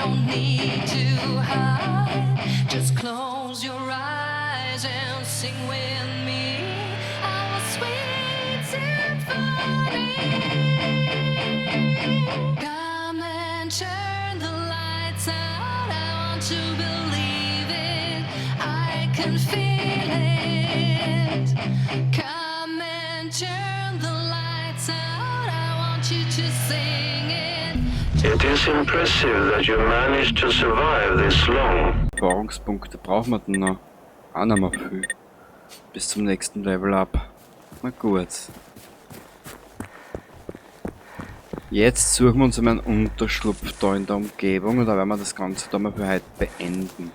Don't need to hide. Just close your eyes and sing with me our sweet symphony. Come and turn the lights out. I want to believe it. I can feel it. Come and turn the lights out. I want you to sing it. It is impressive that you managed to survive this long. Erfahrungspunkte brauchen wir denn noch? Auch noch mal viel. Bis zum nächsten Level Up. Na gut. Jetzt suchen wir uns einmal einen Unterschlupf da in der Umgebung und da werden wir das Ganze da mal für heute beenden.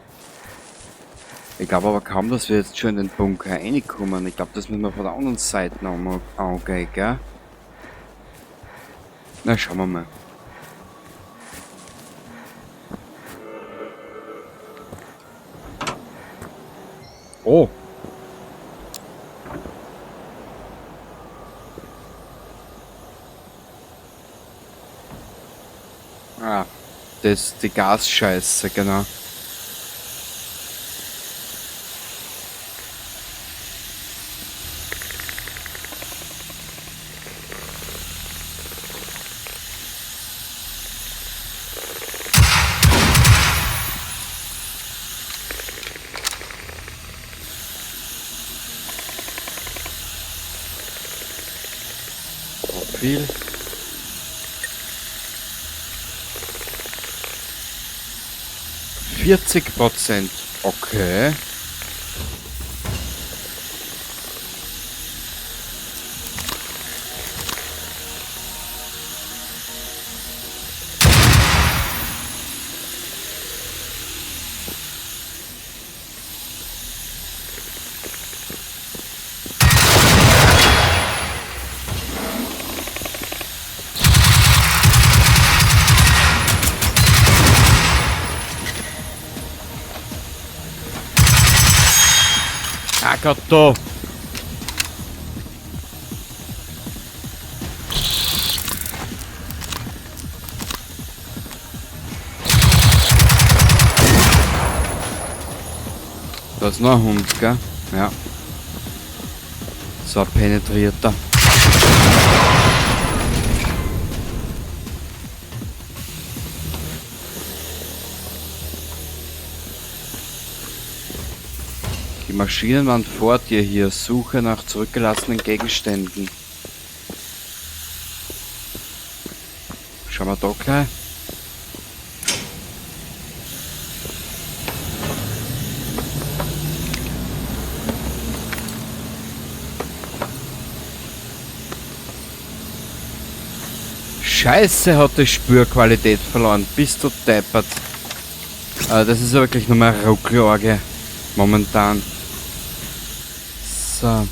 Ich glaube aber kaum, dass wir jetzt schon in den Bunker reinkommen. Ich glaube, das müssen wir von der anderen Seite nochmal angehen, gell? Na, schauen wir mal. Oh! Ah, das ist die Gasscheiße, genau. Viel. 40%. Okay. Ah Gott, da. Da ist noch ein Hund, gell? Ja. So ein penetrierter. Die Maschinenwand vor dir hier. Suche nach zurückgelassenen Gegenständen. Schauen wir da gleich. Scheiße, hat die Spürqualität verloren. Bist du deppert. Das ist ja wirklich nur mehr Ruckelorge. Momentan. So.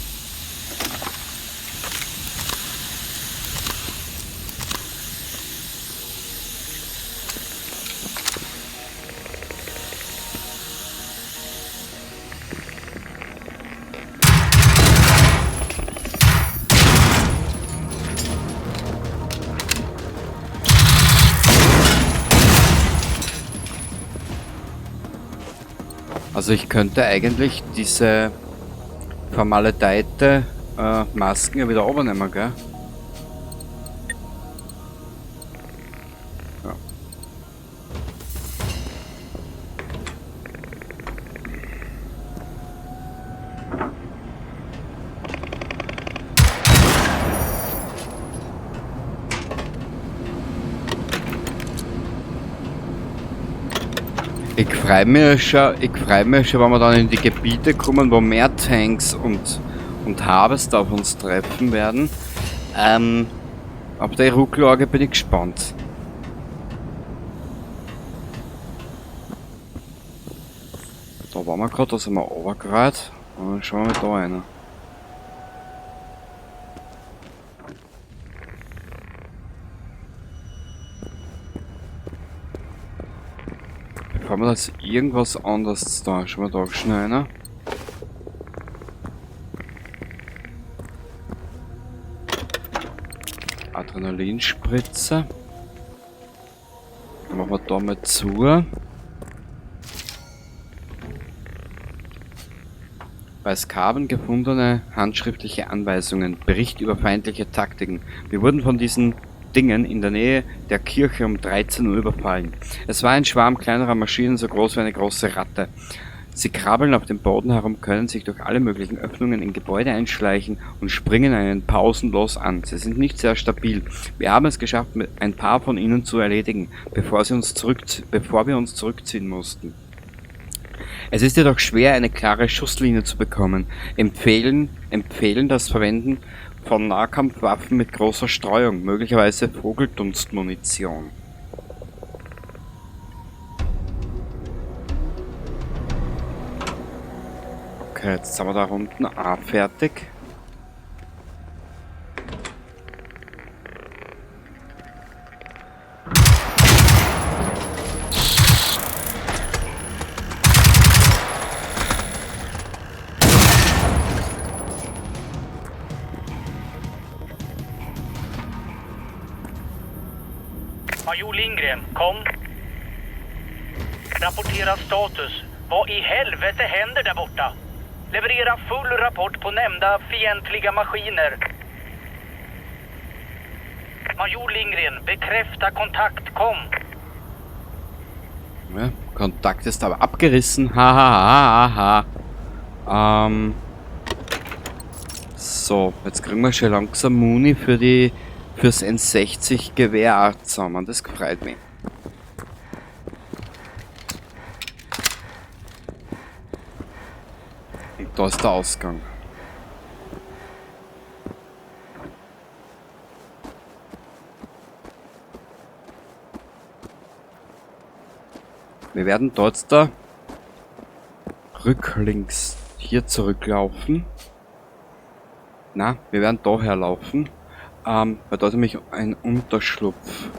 Also ich könnte eigentlich diese vermaledeite Masken ja wieder übernehmen, gell? Ja. Ich freu mich schon, ich freu mich schon, wenn wir dann in die Gebiete kommen, wo mehr Tanks und Harvester auf uns treffen werden. Auf die Ruckelorge bin ich gespannt. Da waren wir grad, da sind wir runtergerannt. Und dann schauen wir mal da rein. Bevor wir das irgendwas anderes da, schauen wir da schnell rein. Adrenalinspritze. Dann machen wir da mal zu. Bei Skaven gefundene handschriftliche Anweisungen. Bericht über feindliche Taktiken. Wir wurden von diesen Dingen in der Nähe der Kirche um 13 Uhr überfallen. Es war ein Schwarm kleinerer Maschinen, so groß wie eine große Ratte. Sie krabbeln auf dem Boden herum, können sich durch alle möglichen Öffnungen in Gebäude einschleichen und springen einen pausenlos an. Sie sind nicht sehr stabil. Wir haben es geschafft, ein paar von ihnen zu erledigen, bevor wir uns zurückziehen mussten. Es ist jedoch schwer, eine klare Schusslinie zu bekommen. Empfehlen das Verwenden von Nahkampfwaffen mit großer Streuung, möglicherweise Vogeldunstmunition. Okay, jetzt sind wir da unten auch fertig. Major Lindgren, kom. Rapportera status. Vad i helvete händer där borta? Leverera full rapport på nämnda fientliga maskiner. Major Lindgren, bekräfta kontakt, kom. Ja, Kontakt ist aber abgerissen. Ha, ha, ha, ha. So, jetzt kriegen wir schon langsam Muni für fürs N60 Gewehr auch zusammen. Das freut mich. Und da ist der Ausgang. Wir werden dort da rücklinks hier zurücklaufen. Na, wir werden da herlaufen. Weil da ist nämlich ein Unterschlupf.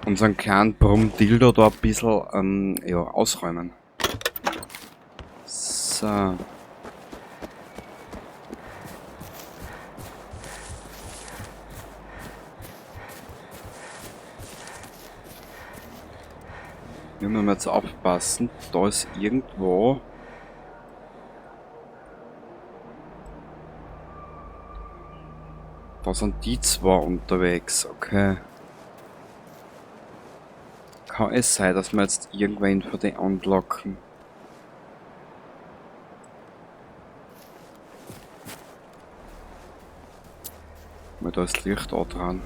Unseren kleinen Brummdildo da ein bisschen ja, ausräumen. So. Wir müssen jetzt aufpassen, da ist irgendwo... Da sind die zwei unterwegs, okay. Kann es sein, dass wir jetzt irgendwen von denen anlocken? Mal da ist Licht auch dran.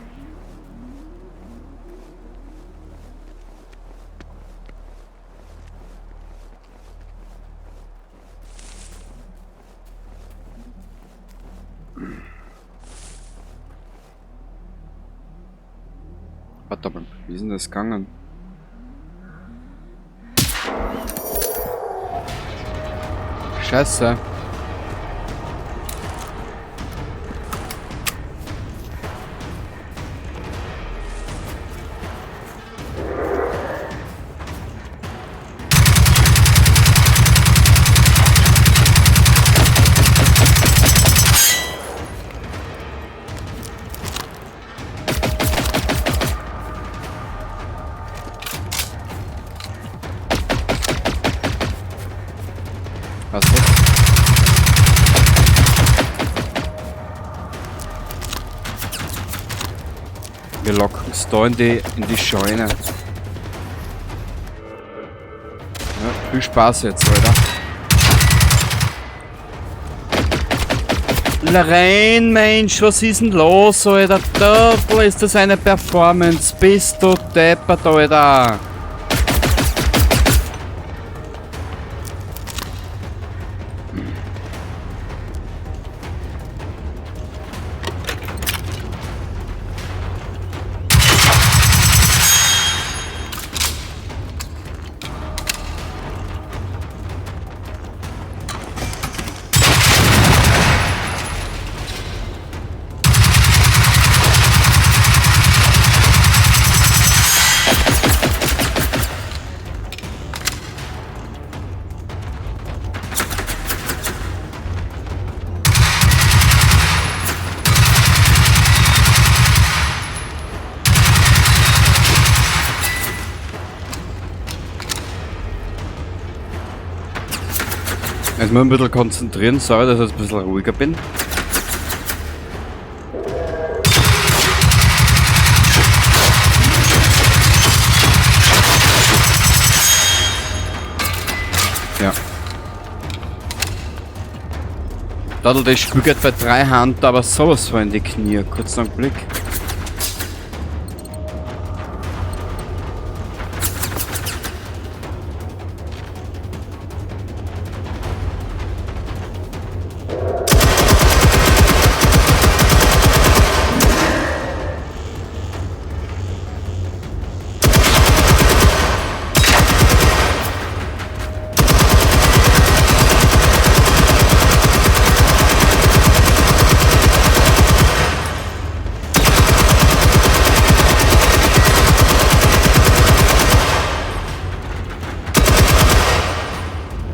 Warte mal, wie ist denn das gegangen? Scheiße. Was ist das? Wir locken es da in die Scheune. Ja, viel Spaß jetzt, Alter. Rein, Mensch, was ist denn los, Alter? Da ist das eine Performance. Bist du deppert, Alter? Jetzt muss ich ein bisschen konzentrieren, sorry, dass ich jetzt ein bisschen ruhiger bin. Ja. Dadel, das Spiel geht bei 3 Hand, aber sowas von in die Knie. Kurzen Augenblick.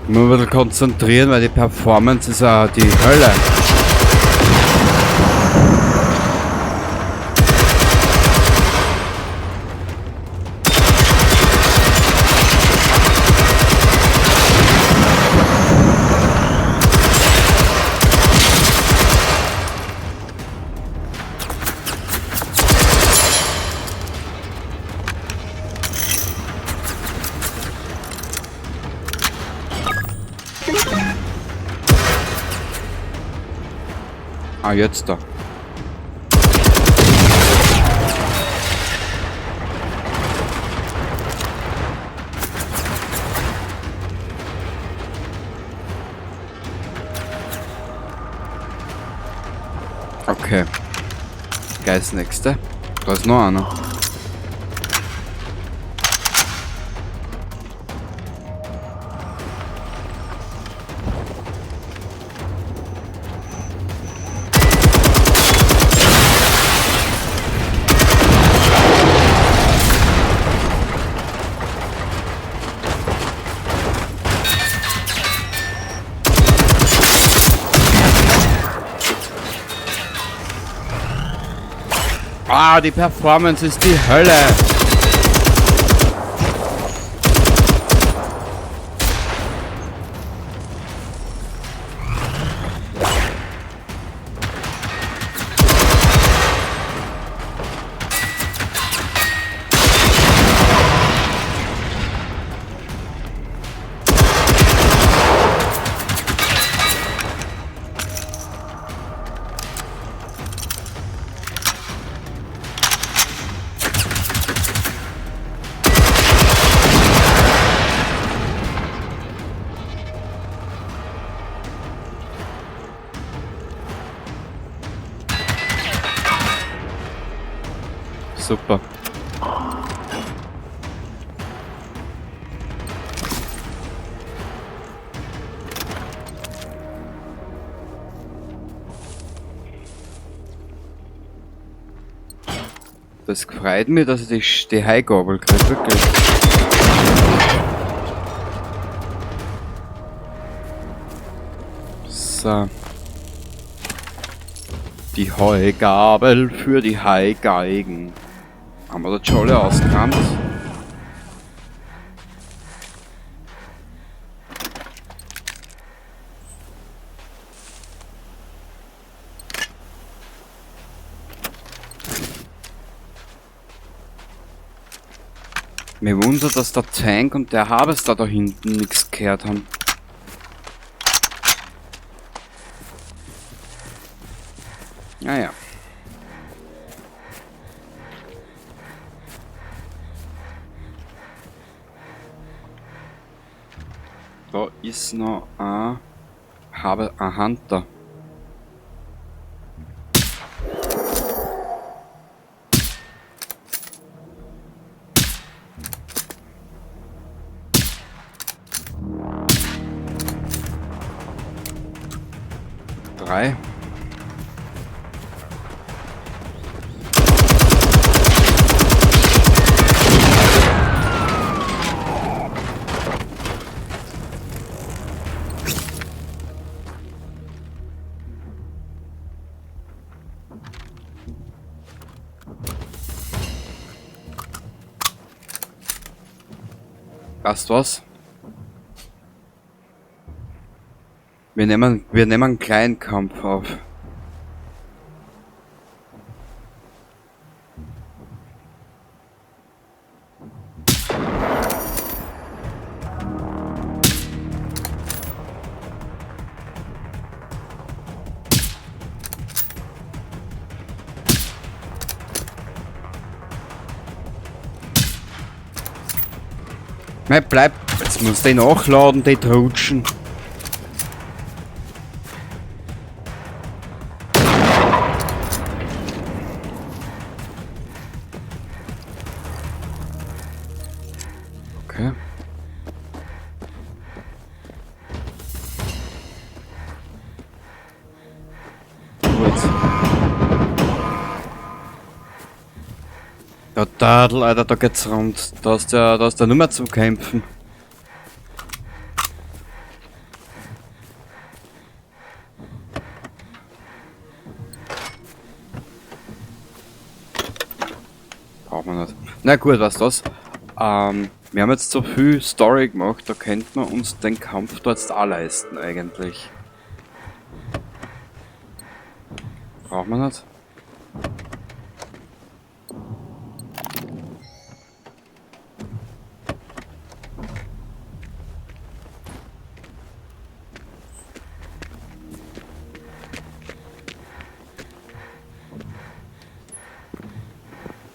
Ich muss mich ein bisschen konzentrieren, weil die Performance ist ja die Hölle. Ah, jetzt da. Okay. Gleich das nächste. Da ist noch einer. Ah, die Performance ist die Hölle. Super. Das freut mich, dass ich die Heigabel krieg, wirklich. So. Die Heugabel für die Heugeigen. Haben wir das schon alle ausgekramt? Mir wundert, dass der Tank und der Harvester da hinten nichts gehört haben. Naja. Da ist noch ein Hunter. Drei. Weißt du was? Wir nehmen einen kleinen Kampf auf. Nein, bleib. Jetzt musst du den nachladen, die Trutschen. Okay. Gut. Der Tadel, Alter, da geht's rund. Da ist der nur mehr zum Kämpfen. Braucht man nicht. Na gut, was das? Wir haben jetzt so viel Story gemacht, da könnten wir uns den Kampf da jetzt auch leisten eigentlich. Braucht man nicht.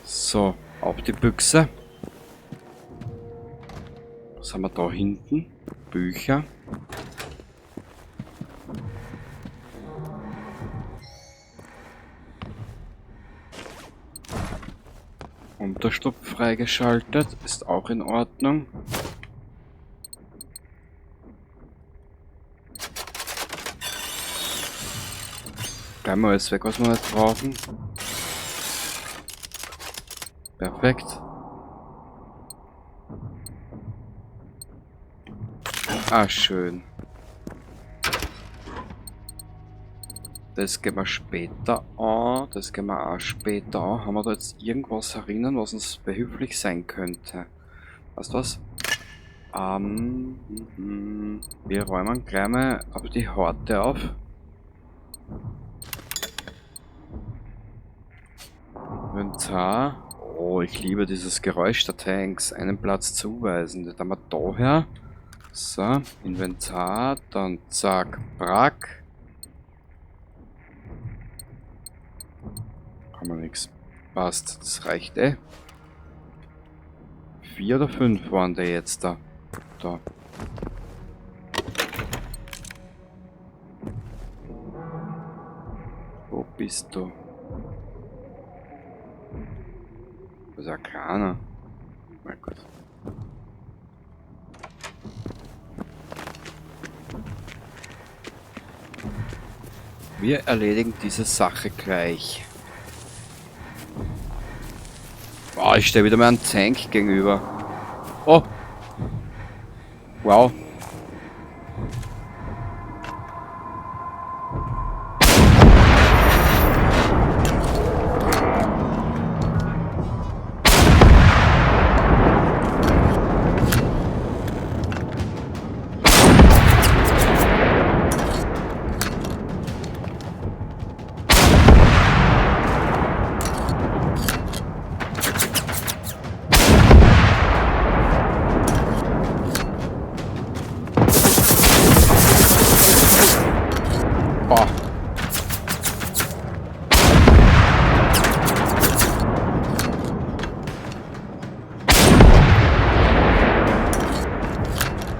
So, auf die Büchse. Was haben wir da hinten? Bücher. Unterschlupf freigeschaltet, ist auch in Ordnung. Gleich mal alles weg, was wir nicht brauchen. Perfekt. Ah, schön. Das gehen wir später an. Das gehen wir auch später an. Haben wir da jetzt irgendwas erinnern, was uns behilflich sein könnte? Weißt du was? Wir räumen gleich mal auf die Horte auf. Inventar. Oh, ich liebe dieses Geräusch der Tanks. Einen Platz zuweisen. Das haben wir da her. So, Inventar, dann zack, brack. Haben wir nix. Passt, das reicht eh. 4 oder 5 waren der jetzt da. Da. Wo bist du? Das ist ja keiner. Mein Gott. Wir erledigen diese Sache gleich. Boah, ich stehe wieder mal einem Tank gegenüber. Oh! Wow.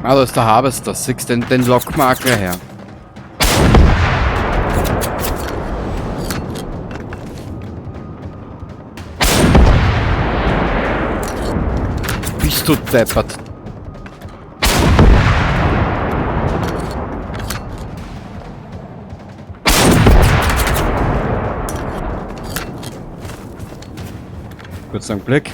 Ah, da ist der Harvester. Siehst du, den locken wir auch gleich her. Bist du deppert? Kurz einen Blick.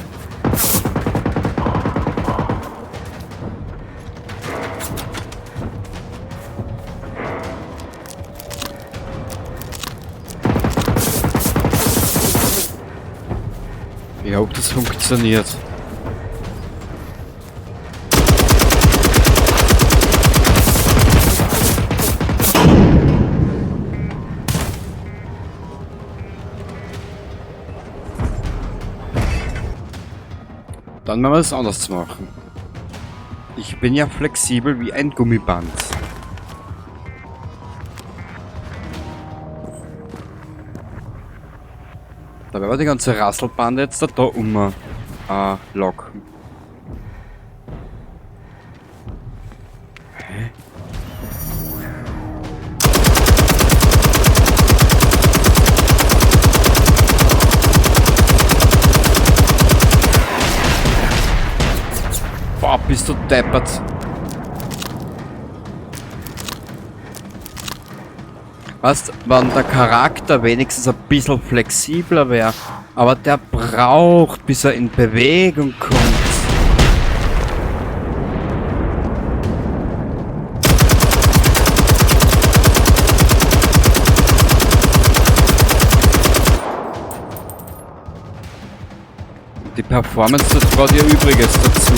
Ich hoffe, das funktioniert. Dann werden wir es anders machen. Ich bin ja flexibel wie ein Gummiband. Da werden wir die ganze Rasselbande jetzt da locken. Hä? Boah, bist du deppert. Weißt, wenn der Charakter wenigstens ein bisschen flexibler wäre, aber der braucht, bis er in Bewegung kommt. Die Performance tut gerade ihr Übriges dazu.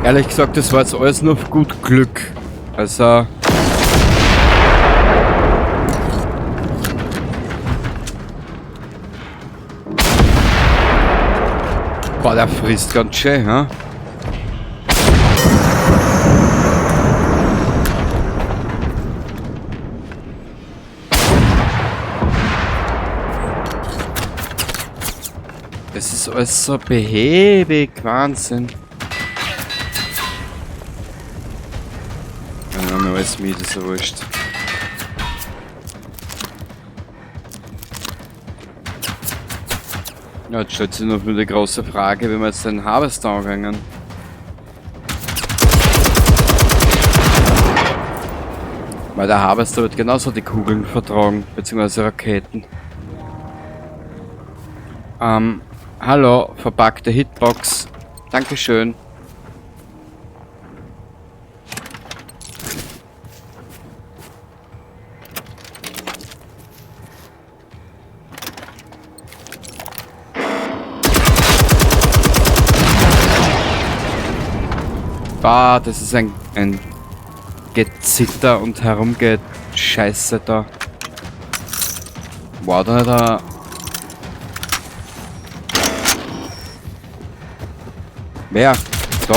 Ehrlich gesagt, das war jetzt alles nur auf gut Glück. Also... Boah, der frisst ganz schön, ha? Es ist alles so behäbig, Wahnsinn. Ja, mir alles mit, ist ja wurscht. Ja, jetzt stellt sich noch die große Frage, wie wir jetzt den Harvester angangen. Weil der Harvester wird genauso die Kugeln vertragen, beziehungsweise Raketen. Hallo, verpackte Hitbox. Dankeschön. Bah, das ist ein Gezitter und Herumgescheiße da. War da da. Wer? Da.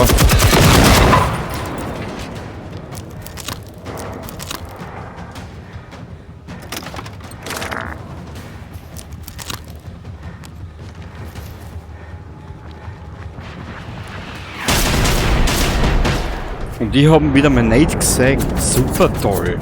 Und die haben wieder mein Nate gesehen. Super toll.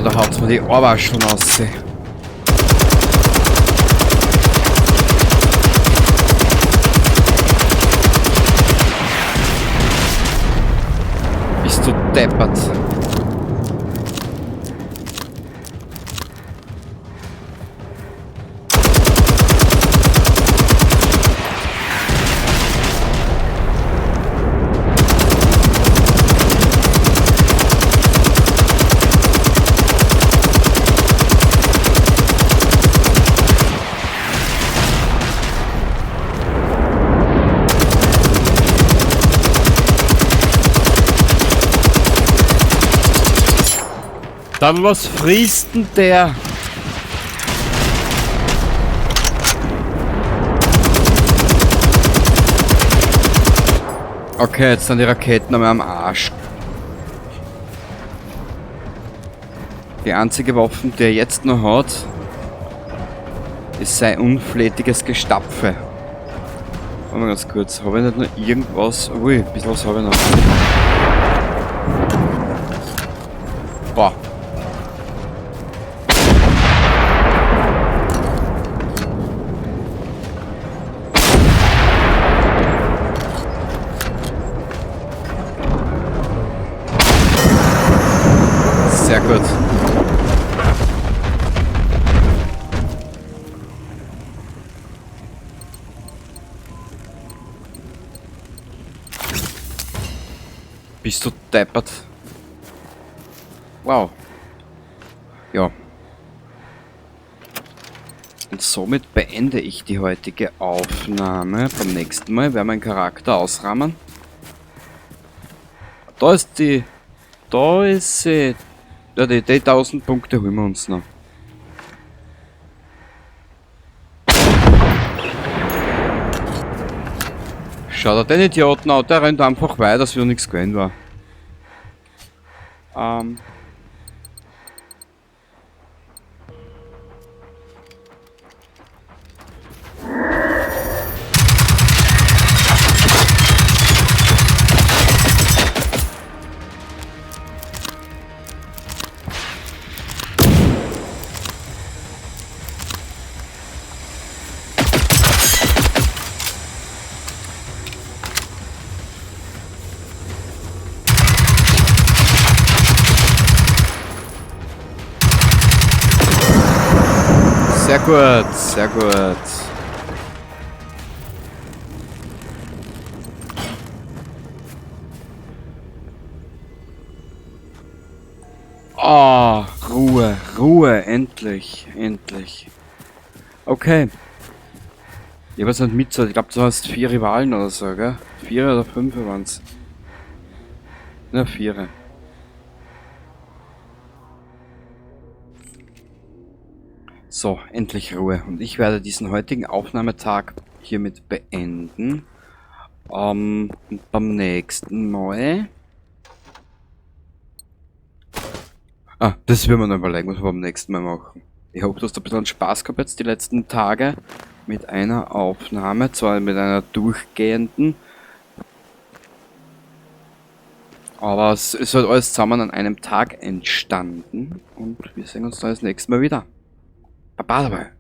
Da haut's mir die Arme schon raus. Ist Bist du deppert. Dann was frisst denn der? Okay, jetzt sind die Raketen einmal am Arsch. Die einzige Waffe, die er jetzt noch hat, ist sein unflätiges Gestapfe. Warte mal ganz kurz, habe ich nicht noch irgendwas? Ui, ein bisschen was habe ich noch. Boah. Sehr gut. Bist du deppert? Wow. Ja. Und somit beende ich die heutige Aufnahme. Beim nächsten Mal werden wir meinen Charakter ausrahmen. Da ist die... Da ist sie. Ja, die 1000 Punkte holen wir uns noch. Schau dir den Idioten an, der rennt einfach weiter, dass wieder nichts gewesen war. Sehr gut, sehr gut. Ah, oh, Ruhe, Ruhe, endlich, endlich. Okay. Ich habe jetzt nicht mit, ich glaube, du hast 4 Rivalen oder so, gell? 4 oder 5 waren's. Na, 4. So, endlich Ruhe. Und ich werde diesen heutigen Aufnahmetag hiermit beenden. Und beim nächsten Mal... Ah, das werden wir noch überlegen, was wir beim nächsten Mal machen. Ich hoffe, du hast ein bisschen Spaß gehabt jetzt die letzten Tage mit einer Aufnahme, zwar mit einer durchgehenden, aber es ist halt alles zusammen an einem Tag entstanden und wir sehen uns dann das nächste Mal wieder. Baba dabei.